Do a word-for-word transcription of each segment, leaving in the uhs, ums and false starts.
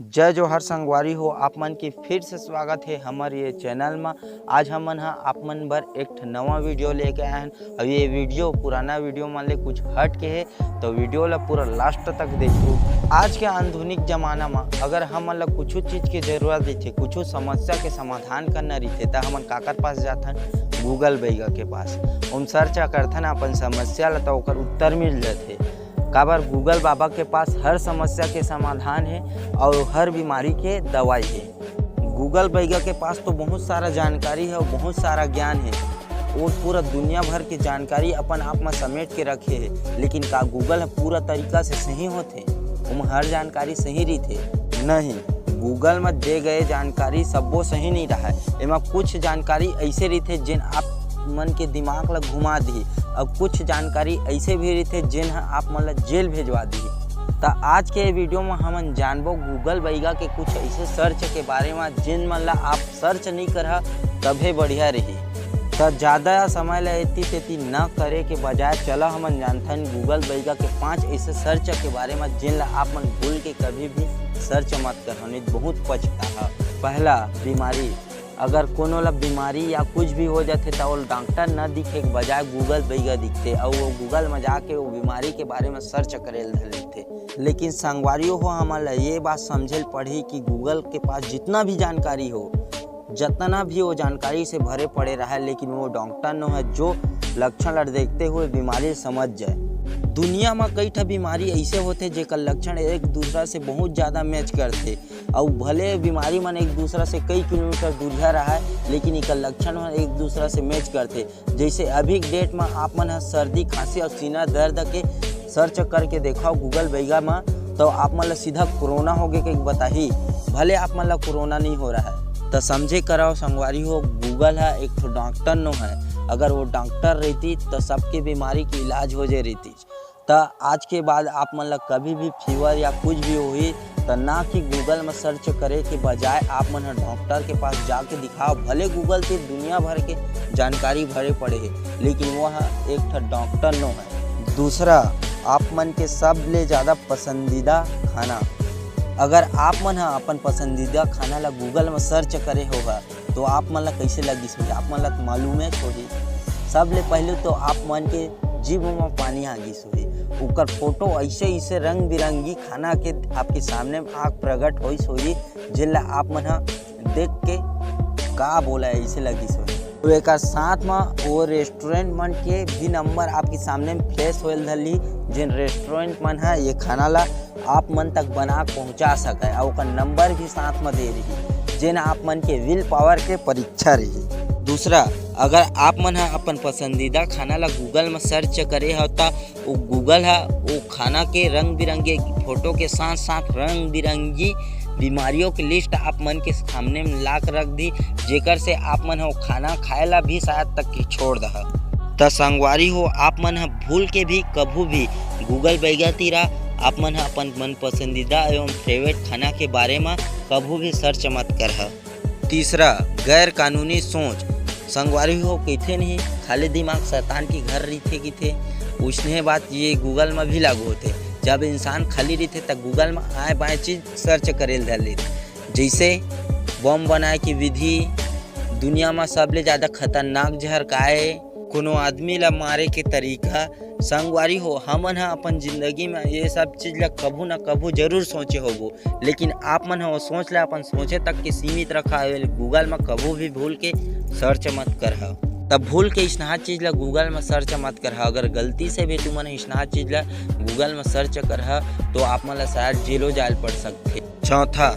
जय जोहार संगवारी हो, आप मन के फिर से स्वागत हे हमर ये चैनल म। आज हमन ह आप मन बर एक ठन नवा वीडियो लेके आए हन। अब ये वीडियो पुराना वीडियो मन ले कुछ हट के हे, तो वीडियो ला पूरा लास्ट तक देखहू। आज के आधुनिक जमाना म अगर हमन ला कुछ चीज के जरूरत रहिथे, कुछ समस्या के समाधान करना रहिथे, त हमन काकर पास जाथन? Google बैगा के पास। ओम सर्च करथन अपन समस्या ला, त ओकर उत्तर मिल जाथे। काबर Google बाबा के पास हर समस्या के समाधान हे और हर बीमारी के दवाई हे। Google बैगा के पास तो बहुत सारा जानकारी हे और बहुत सारा ज्ञान हे। वो पूरा दुनिया भर के जानकारी अपन आप में समेट के रखे हे, लेकिन का Google ह पूरा तरीका से सही होथे? ओमा हर जानकारी सही रहिथे? नहीं, Google में दे गए जानकारी सब्बो सही नहीं रहय। एमा कुछ जानकारी ऐसे रहिथे जेन आप मन के दिमाग ला घुमा दिही, और कुछ जानकारी ऐसे भी रहिथे जेन ह आप मन ला जेल भेजवा दिही। त आज के वीडियो में हमन जानबो Google बैगा के कुछ ऐसे सर्च के बारे में जेन मन ला आप सर्च नहीं करहा तभे बढ़िया रही। त ज्यादा समय ला एती तेती न करे के बजाय चला हमन जानथन Google बैगा के पांच ऐसे सर्च के बारे में जेन ला आप मन भूल के कभी भी सर्च मत करहा, नहीं बहुत पछताहा। पहला, बीमारी। अगर कोनो ला बीमारी या कुछ भी हो जाथे, त ओला डॉक्टर न दिखे के बजाय Google बैगा दिखथे, अउ वो Google में जाके वो बीमारी के बारे में सर्च करे ल धर लेथे। लेकिन संगवारियों हो, हमन ला ये बात समझे ल पड़ही कि Google के पास जितना भी जानकारी हो, जतना भी वो जानकारी से भरे पड़े रहा है, लेकिन वो डॉक्टर नो है जो लक्षण ला देखते हुए बीमारी समझ जाए। दुनिया में कई ठा बीमारी ऐसे होथे जेकर लक्षण एक दूसरा से बहुत ज्यादा मैच करथे, अउ भले बीमारी मन एक दूसरा से कई किलोमीटर दूरिया रहा है, लेकिन एकर लक्षण मन एक दूसरा से मैच करथे। जैसे अभी के डेट में आप मन ह सर्दी, खांसी और सीना दर्द के सर्च करके देखाओ Google बैगा में, तो आप मन ला सीधा कोरोना हो गए के बताही, भले आप मन ला कोरोना नहीं हो रहा है। तो समझे कराओ संगवारी हो, Google ह एक ठो डॉक्टर नो है। अगर वो डॉक्टर रहती तो सबके बीमारी के इलाज हो जाए रहती। त आज के बाद आप मन ला कभी भी फीवर या कुछ भी होही, त ना कि Google में सर्च करे के बजाय आप मन ह डॉक्टर के पास जाके दिखाओ। भले Google से दुनिया भर के जानकारी भरे पड़े हे, लेकिन वो ह एक ठो डॉक्टर नो है। दूसरा, आप मन के सबले ज्यादा पसंदीदा खाना। अगर आप मन ह अपन पसंदीदा खाना ला Google में सर्च करे होगा, तो आप मन ला कैसे लगिस होही? आप मन ला तो मालूम है होही। सबले पहले तो आप मन के जीभ में पानी आ गिस होही। ओकर फोटो ऐसे ऐसे रंग बिरंगी खाना के आपके सामने में आग प्रगट होइस होही, जेन ला आप मन ह देख के का बोला ऐसे लगिस होही। तो एकर साथ में वो रेस्टोरेंट मन के भी नंबर आपके सामने में फ्लैश होए ल धरली, जेन रेस्टोरेंट मन ह ये खाना ला आप मन तक बना के पहुंचा सके, अउ ओकर नंबर भी साथ में दे रही, जेन आप मन के विल पावर के परीक्षा रही। दूसरा, अगर आप मन ह अपन पसंदीदा खाना ला Google में सर्च करे हो, त वो Google ह वो खाना के रंग बिरंगे फोटो के साथ साथ रंग बिरंगी बीमारियों के लिस्ट आप मन के सामने में ला के रख दी, जेकर से आप मन ह वो खाना खाए ला भी शायद तक कि छोड़ दह। त संगवारी हो, आप मन ह भूल के भी कभू भी Google बैगा तीरा आप मन ह अपन मन पसंदीदा एवं फेवरेट खाना के बारे में कभू भी सर्च मत करह। तीसरा, गैर कानूनी सोच। संगवारी हो, कहिथे नहीं, खाली दिमाग शैतान के घर रहिथे कहिथे, उसने बात ये Google में भी लागू होथे। जब इंसान खाली रहिथे, त Google में आए बाएं चीज सर्च करे ल धर लेथे, जैसे बम बनाए के विधि, दुनिया में सबले ज्यादा खतरनाक जहर का ए, कोनो आदमी ला मारे के तरीका। संगवारी हो, हमन ह अपन जिंदगी में ये सब चीज ला कभू ना कभू जरूर सोचे होबो, लेकिन आप मन ह वो सोच ला अपन सोचे तक के सीमित रखा है। Google में कभू भी भूल के सर्च मत करह। तब भूल के इसनहा चीज ला Google में सर्च मत करह। अगर गलती से भी तुमन इसनहा चीज ला Google में सर्च करह, तो आप मन ला शायद जेलो जाए ल पड़ सकथे। चौथा,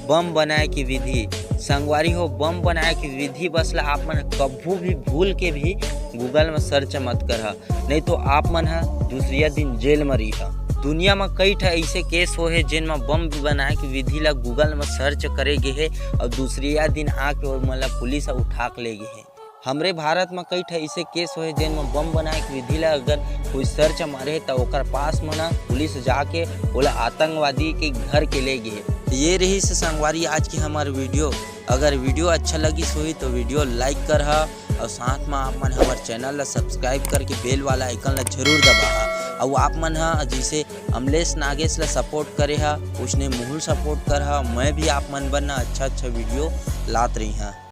बम बनाए की विधि। संगवारी हो, बम बनाए की विधि बस ला आप मन कभू भी भूल के भी Google में सर्च मत करह, नहीं तो आप मन ह दूसरिया दिन जेल में रहिहा। दुनिया में कई ठा ऐसे केस होहे, जेन में बम बनाए की विधि ला Google में सर्च करे गे हे और दूसरिया दिन आके ओमन ला पुलिस ह उठा के ले गे हे। हमरे भारत में कई ठा ऐसे केस होहे, जेन में बम बनाए के विधि ला अगर कोई सर्च मारे, त ओकर पास में ना पुलिस जाके ओला आतंकवादी के घर के ले गे। ये रहिस संगवारी आज के हमार वीडियो। अगर वीडियो अच्छा लगिस होही, तो वीडियो लाइक करहा और साथ में आप मन हमार चैनल ला सब्सक्राइब करके बेल वाला आइकन ला जरूर दबाहा। अउ आप मन ह जइसे अमलेश नागेश ला सपोर्ट करे हा, उसने मुहुल सपोर्ट कर हा। मैं भी आप मन बर ना अच्छा अच्छा वीडियो लात रही हाँ।